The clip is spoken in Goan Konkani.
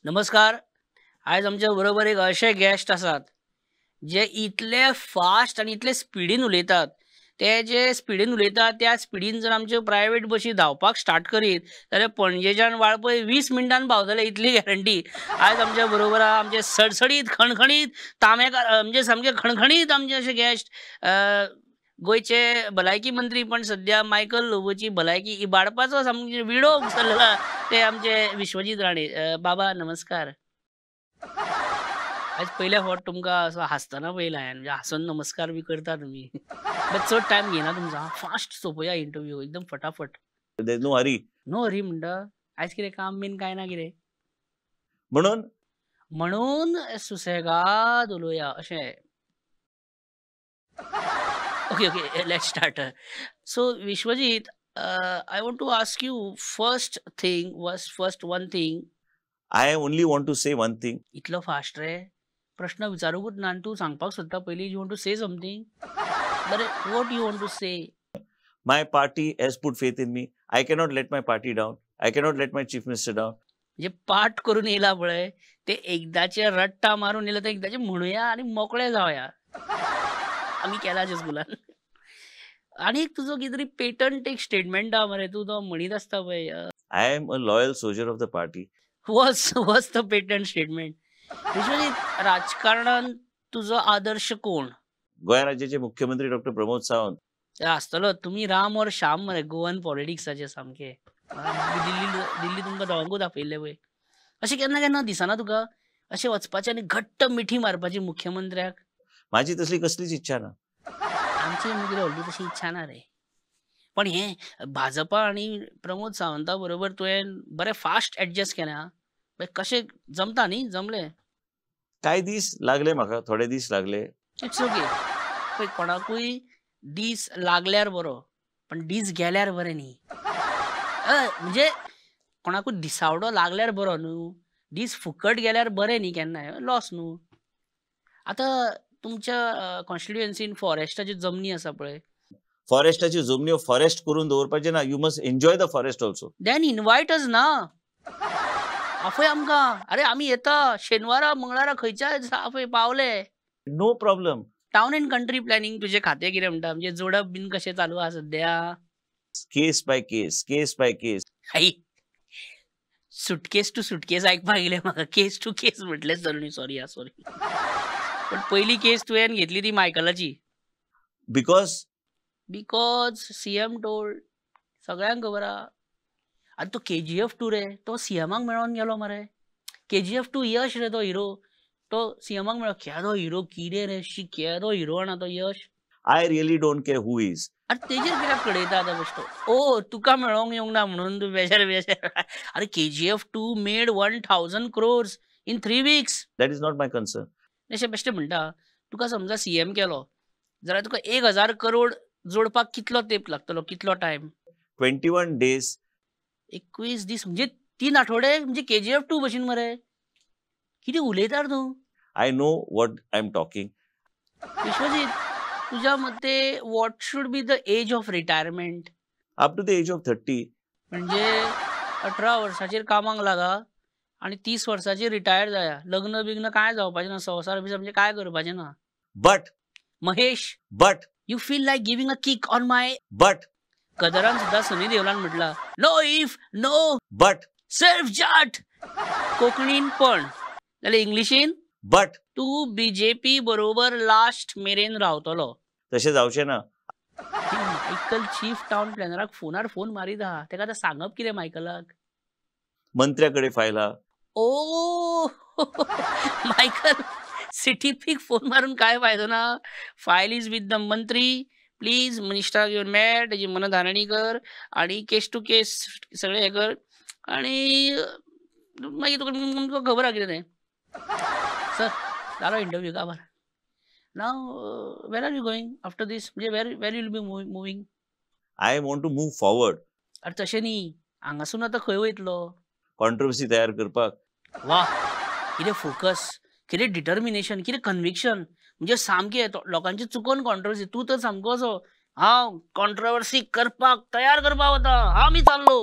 नमस्कार. आयज आमच्या बरोबर एक अशे गेस्ट आसात जे इतले फास्ट आनी इतले स्पिडीन उलयतात, ते जे स्पिडीन उलयतात त्या स्पिडीन जर आमच्यो प्रायवेट बशी धांवपाक स्टार्ट करीत जाल्यार पणजेच्यान वाळपय 20 मिनटान पावतले इतली गॅरंटी. आयज आमच्या बरोबर आमचे सडसडीत खणखणीत तांबेकार, म्हणजे सामके खणखणीत आमचे अशे गेस्ट, गोंयचे भलायकी मंत्री पण सद्या मायकल लोबोची भलायकी इबाडपाचो सामके विडो उखल्ला ते आमचे विश्वजीत राणे. बाबा नमस्कार. आयज पयल्या फावट तुमकां असो हांसतना पळयला हांवें, म्हणजे हांसून नमस्कार बी करता तुमी. बट चड टायम घेयना तुमचो, फास्ट सोंपोया इंटरव्यू एकदम फटाफट. No hurry. No hurry म्हणटा. आयज कितें काम बीन काय ना कितें म्हणून म्हणून सुसेगाद उलोवया अशें. Okay, okay, let's start. So, Vishwajit, I want to ask you first thing was first one thing. I only want to say one thing. इतलो फास्ट रे प्रश्न विचारूंकूच ना आनी तूं सांगपाक सोदता पयलीं. You want to say something? बरें, what you want to say? My party has put faith in me. I cannot let my party down. I cannot let my chief minister down. म्हणजे पाठ करून येयला पळय ते एकदाचे रट्टा मारून येयला ते एकदाचे म्हणुया आनी मोकळे जावया. आमी केला अशें स्कुलान. आनी एक तुजो कितें तरी पेटंट एक स्टेटमेंट आहा मरे, तूं तो म्हणीत आसता पळय. I am a loyal soldier of the party. Was the patent statement. Vishwajit, राजकारणान तुजो आदर्श कोण? गोंय राज्याचे मुख्यमंत्री डॉक्टर प्रमोद सावंत. आसतलो. तुमी राम और श्याम मरे गोवन पॉलिटिक्साचे सामके. दिल्ली दिल्ली तुमकां दोगांकूच आपयल्ले पळय. अशें केन्ना केन्ना दिसना तुका अशें वचपाचें आनी घट्ट मिठी मारपाची मुख्यमंत्र्याक? माझी तसली कसलीच इच्छा ना. आमची कितें व्हडली तशी इच्छा ना रे. पण हें भाजपा आनी प्रमोद सावंता बरोबर तुवें बरें फास्ट एडजस्ट केलें. आं, कशें जमता न्ही? जमलें. कांय दीस लागले म्हाका, थोडे दीस लागले. It's okay. पळय कोणाकूय दीस लागल्यार बरो, पण दीस गेल्यार बरें न्ही. म्हणजे कोणाकूय दिसावडो लागल्यार बरो न्हू, दीस फुकट गेल्यार बरें न्ही, केन्नाय लॉस न्हू. आतां तुमच्या कॉन्स्टिट्युएन्सीन फॉरेस्टाच्यो जमनी आसा पळय. फॉरेस्टाच्यो जमन्यो फॉरेस्ट करून दवरपाचें ना. You must enjoy the forest also. Then invite us ना, आपय आमकां. अरे आमी येता शेनवारा मंगळारा खंयच्या दिसा आपय पावले. No problem. Town and country planning तुजें खातें कितें म्हणटा, म्हणजे जोडप बीन कशें चालू आहा सद्या? Case by case, case by case. I, suitcase to suitcase आयकपाक येयलें म्हाका. केस टू केस म्हटलें सर, सॉरी आं सॉरी. पण पयली केस तुवें घेतली ती मायकलाची. Because because CM told, सगळ्यांक खबर आहा. आनी तो KGF 2 रे, तो सीएमाक मेळोन गेलो मरे. KGF 2 यश रे तो हिरो, तो सीएमाक मेळो. केदो हिरो कितें रे, शी केदो हिरो आना तो Yash. I really don't care who is. आनी तेजेर कित्याक कळयता आतां बेश्टो? ओ तुका मेळोंक येवंक ना म्हणून तूं बेजार बेजार. अरे KGF 2 made 1000 crores in 3 weeks. That is not my concern. अशें बेश्टें म्हणटा. तुका समजा सीएम केलो जाल्यार तुका 1000 करोड जोडपाक कितलो तेंप लागतलो, कितलो टायम? 21 days. 21 दीस म्हणजे 3 आठवडे, म्हणजे KGF 2 भशेन मरे. कितें उलयता तूं? I know what I am talking. Vishwajit, तुज्या मते what should be the age of retirement? Up to the age of 30. म्हणजे 18 वर्सांचेर कामाक लागा आनी 30 वर्सांचेर रिटायर जाया. लग्न बिग्न कांय जावपाचें ना, संवसार बिसार म्हणजे कांय करपाचें ना. But Mahesh, but you feel like giving a kick on my but. गदरान सुद्दां Sunny देवलान म्हटलां, no if no but self Jat. कोंकणीन पण जाल्यार इंग्लिशीन बट. तूं बीजेपी बरोबर लास्ट मेरेन रावतलो. तशें जावचें ना. मायकल चीफ टावन प्लॅनराक फोनार फोन मारीत आहा, तेका आतां सांगप कितें मायकलाक? मंत्र्या कडेन फायल आहा. ओ मायकल, सिटीपीक फोन मारून काय फायदो ना. फायल is with the मंत्री. प्लीज मिनिस्टराक येवन मेळ, तेजी मनधारणी कर आनी केस टू केस सगळें हें कर आनी मागीर तुका खबर आहा कितें तें. सर जालो इंटरव्यू, काबार. Now where are you going after this? म्हणजे where where you'll be moving? I want to move forward. अरे तशें न्ही, हांगासून आतां खंय वयतलो? कॉन्ट्रोवर्सी तयार करपाक. वा, कितें फोकस, कितें डिटर्मिनेशन, कितें कन्विक्शन. म्हणजे सामकें लोकांची चुकोन कॉन्ट्रोवर्सी. तूं तर सामको असो हांव कॉन्ट्रोवर्सी करपाक तयार करपाक वता, हांव मी चाललो.